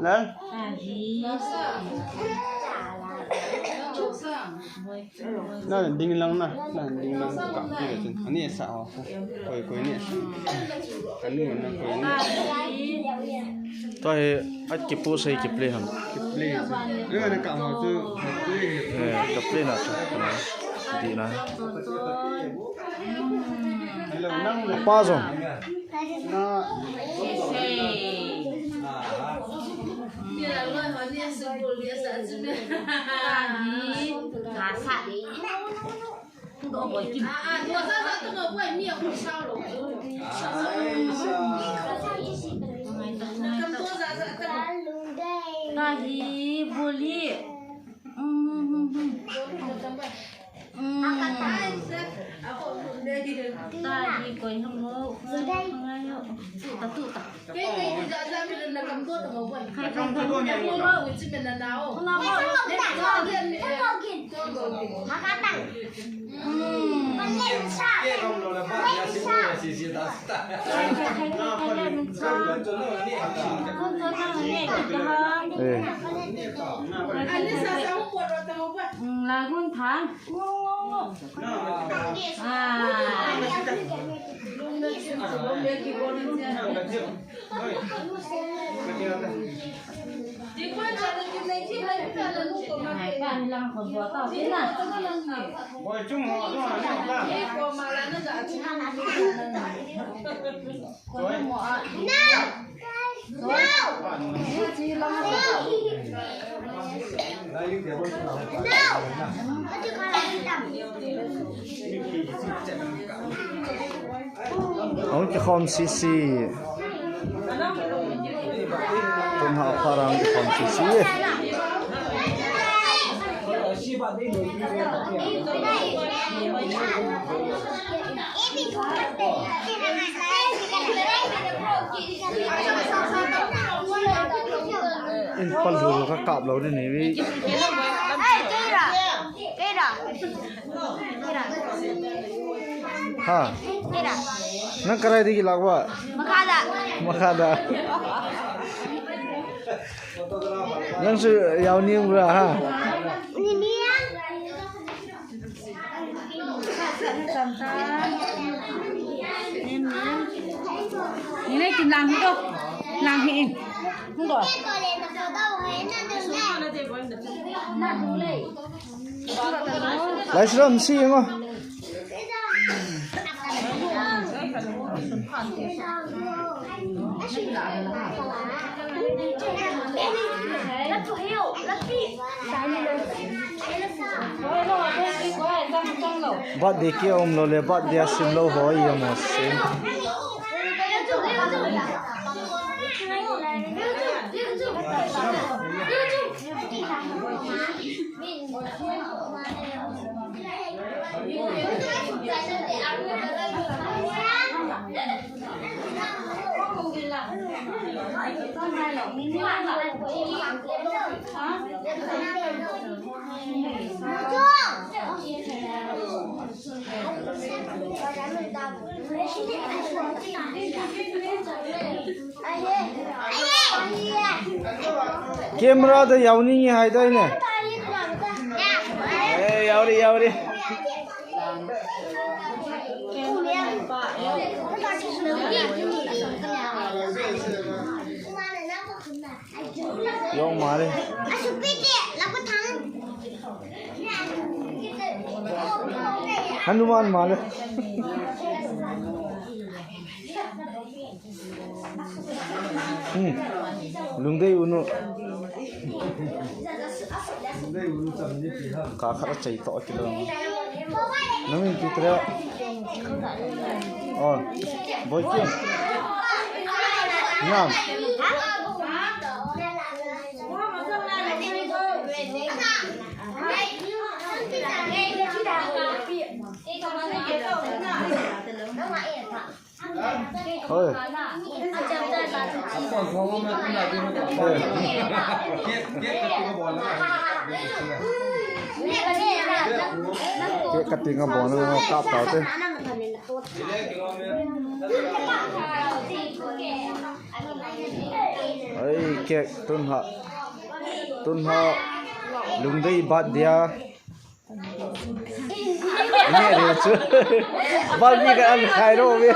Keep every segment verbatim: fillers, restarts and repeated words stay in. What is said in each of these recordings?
Lal? Na ding lang na, na ding lang ka pi le tin. Ani sa o. Koi, koi ni. Ani na koi ni. Tua hi at kipu sei kiple ham. Kiple. Ni na ka mo tu. Eh, kiple na tu. Di na. Hello, nang. Pa jong. Na. Tahi, buli. Tahi, koi ham lo. Ngai yo. Tu ta, tu ta. Eh. Lagun tha. Ah. Ahung kikhom sisi. Tun ha pharang kikhom sisi. In pal hu ka kap lo ni ni. Ha. Nang karai di kilak ba? Makada. Makada. Nang su yau ni ura ha. Ni ni. Ni ni kin lang do. Lang hi. Hung do. Lai sira msi ngo. Birthday cake um lo le, birthday a sim lo ho i mo sim. Camera da yauni ngi hai dai ne. Eh, yauri, yauri. Yong male. Hanuman male. Hmm. Lungdei unu. Ka khat a chei to kilo. Nang in pitre. Oh. Boy kin. Nam. Oi. Cake cutting a bon a kap tau te. Cake, tun ha. Tun ha. Lungdei birthday a. Nge re chu. Bal ni ka an khai ro ve.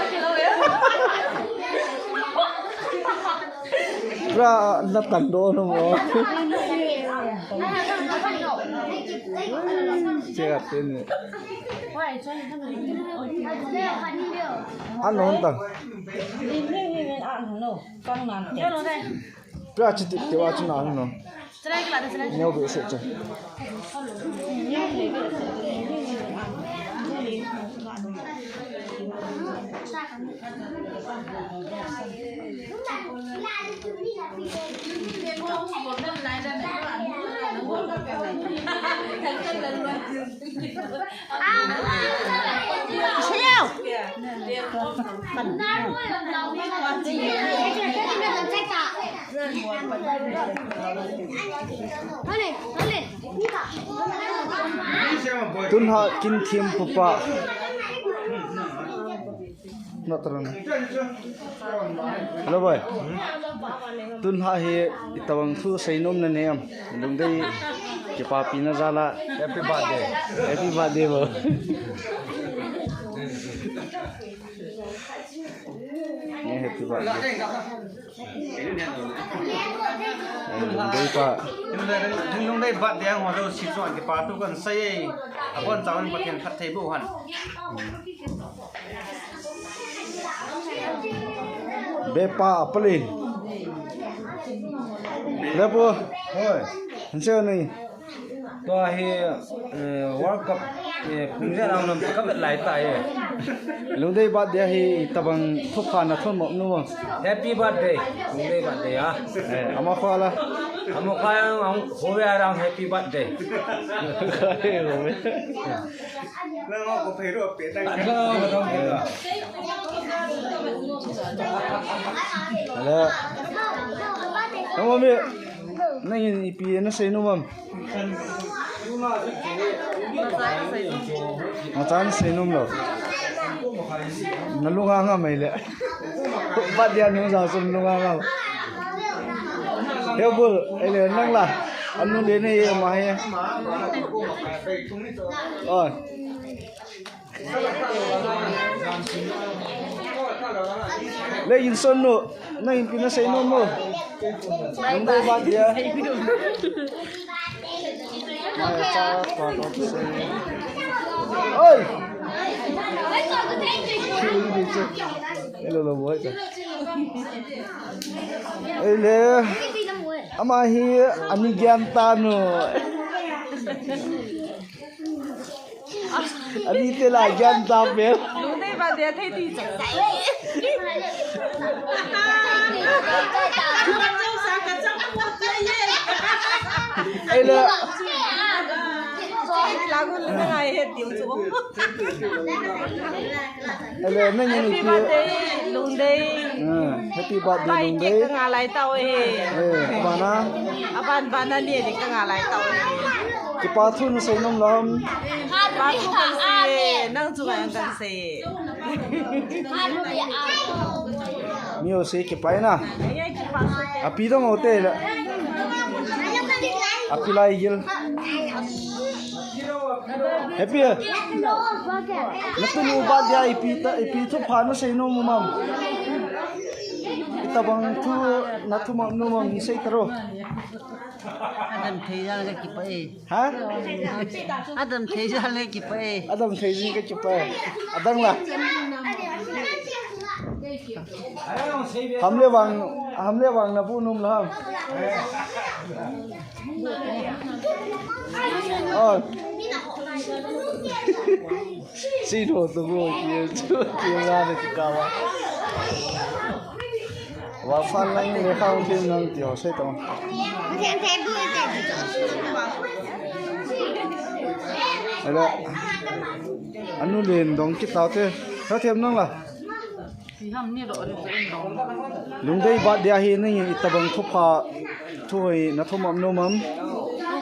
Pra na tan do no mo. Che ka tin. An no tan. Pra chi ti ti wa chu na no. Neo be se chu. Tun ha kin thim pupa. Not run. Hello, boy. Tun ha hi itawang thu seinom na nem. Lungdei kipapina jal a. Happy birthday. Happy birthday, bo. Nge happy birthday. Lungdei pa. Lungdei birthday ho lo si chuan kipa thu kan sei. Abon chawan Pathian phatthei boh hen. Be pa apalin. Lepo. Hoi. Hanse ni. Tua hi, eh, World Cup, eh, phung jen ang nam ka vet lai ta e. Lungdei birthday hi tabang thupha na thon mop nu. Happy birthday. Lungdei birthday a. Eh, ama kho la. Ama kho ang ho ve arang happy birthday. Nang ko phei ro pe ta. Nang ko dong pe ta. Hello. Nang mi, nang in ipi na seinom am? Machan seinom lo. Na lunga nga mai le. Birthday a nung jang chun lunga nga. He bul, ele nang la. Anu le ne ye ma he. Oh. Le inson nu, nang ipi na seinom mo? Nang dei birthday a. Oi! Hello, lo, boy. Ele. Ama hi ani gyan ta nu. Ani te la gyan ta pe. Lungdei birthday thei ti cha. Ele. Lagun le ngai he ti chu. Ele, nang ni. Happy birthday, Lungdei. Ah, happy birthday, Lungdei. Ka nga lai tau e. Eh, abana. Aban bana ni ni ka nga lai tau e. Kipa thu na seinom lam. Kipa thu kan sei e, nang chu ngai kan sei e. Mi o sei kipa na. Ai, ai, kipa thu. Api dong o te la. Api lai gil. Happy. Na tunu birthday a ipi ta, ipi thupha na seinom mam. Itabang thu na thum nom mam sei taro. Adam thei jal ka kipa e. Ha? Adam thei jal ka kipa e. Adam thei jal ka kipa e. Adang la. Ham le vang, ham le vang na bu nom la ham. Oh. Si no tu bo ki chu ki la ne ki ka wa. Wa fan lang le khang tin nang ti ho se to. Hello. Anu len dong ki tau te. Tha them nang la. Lungdei birthday a hi nang itabang thupha thu hoi na thum nom mam.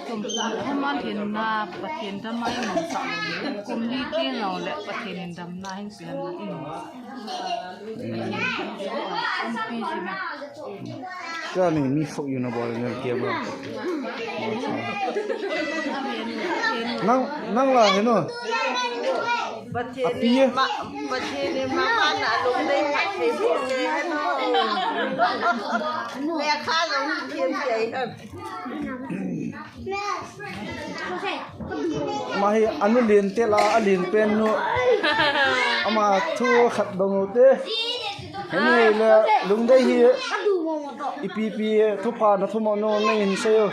Kum, kum a lhinna Pathen dam a i mangcha. Kum li teng le Pathen in damna hin pian na in. Kani mi phok yu na bol na camera. Nang, nang la he no. Pathen Api e. Ma, Pathen ni mama na lungdei phat thei bou le he no. Le kha lung kien thei he. Ama hi anu len te la, alen pen nu. Ama thu khat dong u te. Heni le Lungdei hi ipi ipi thupha na thumo nu na hin sei u.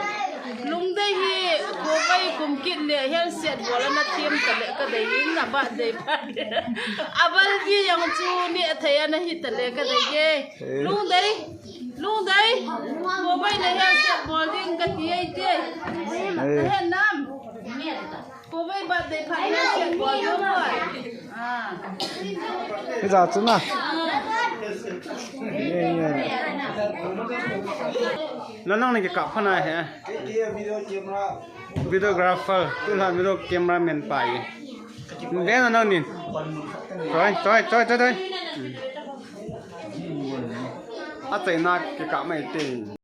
Lungdei hi kovai kum kit le handset bol a na them ta le ka dei in na ba dei phat. A bal vi jong chu ni a thei a na hi ta le ka dei e. Lungdei. Lungdei, kovai le handset bol ding ka ti ei te. Eh. Ka he nam. Kovai birthday phat handset bol ding bol. Ah. Ni ja chu na. Ye, ye. Na nang ni kikap pha na he. Videographer, tu na video cameraman pa ye. Ve na nang ni. Choi, choi, choi, choi, choi. A chaina kikap mai te.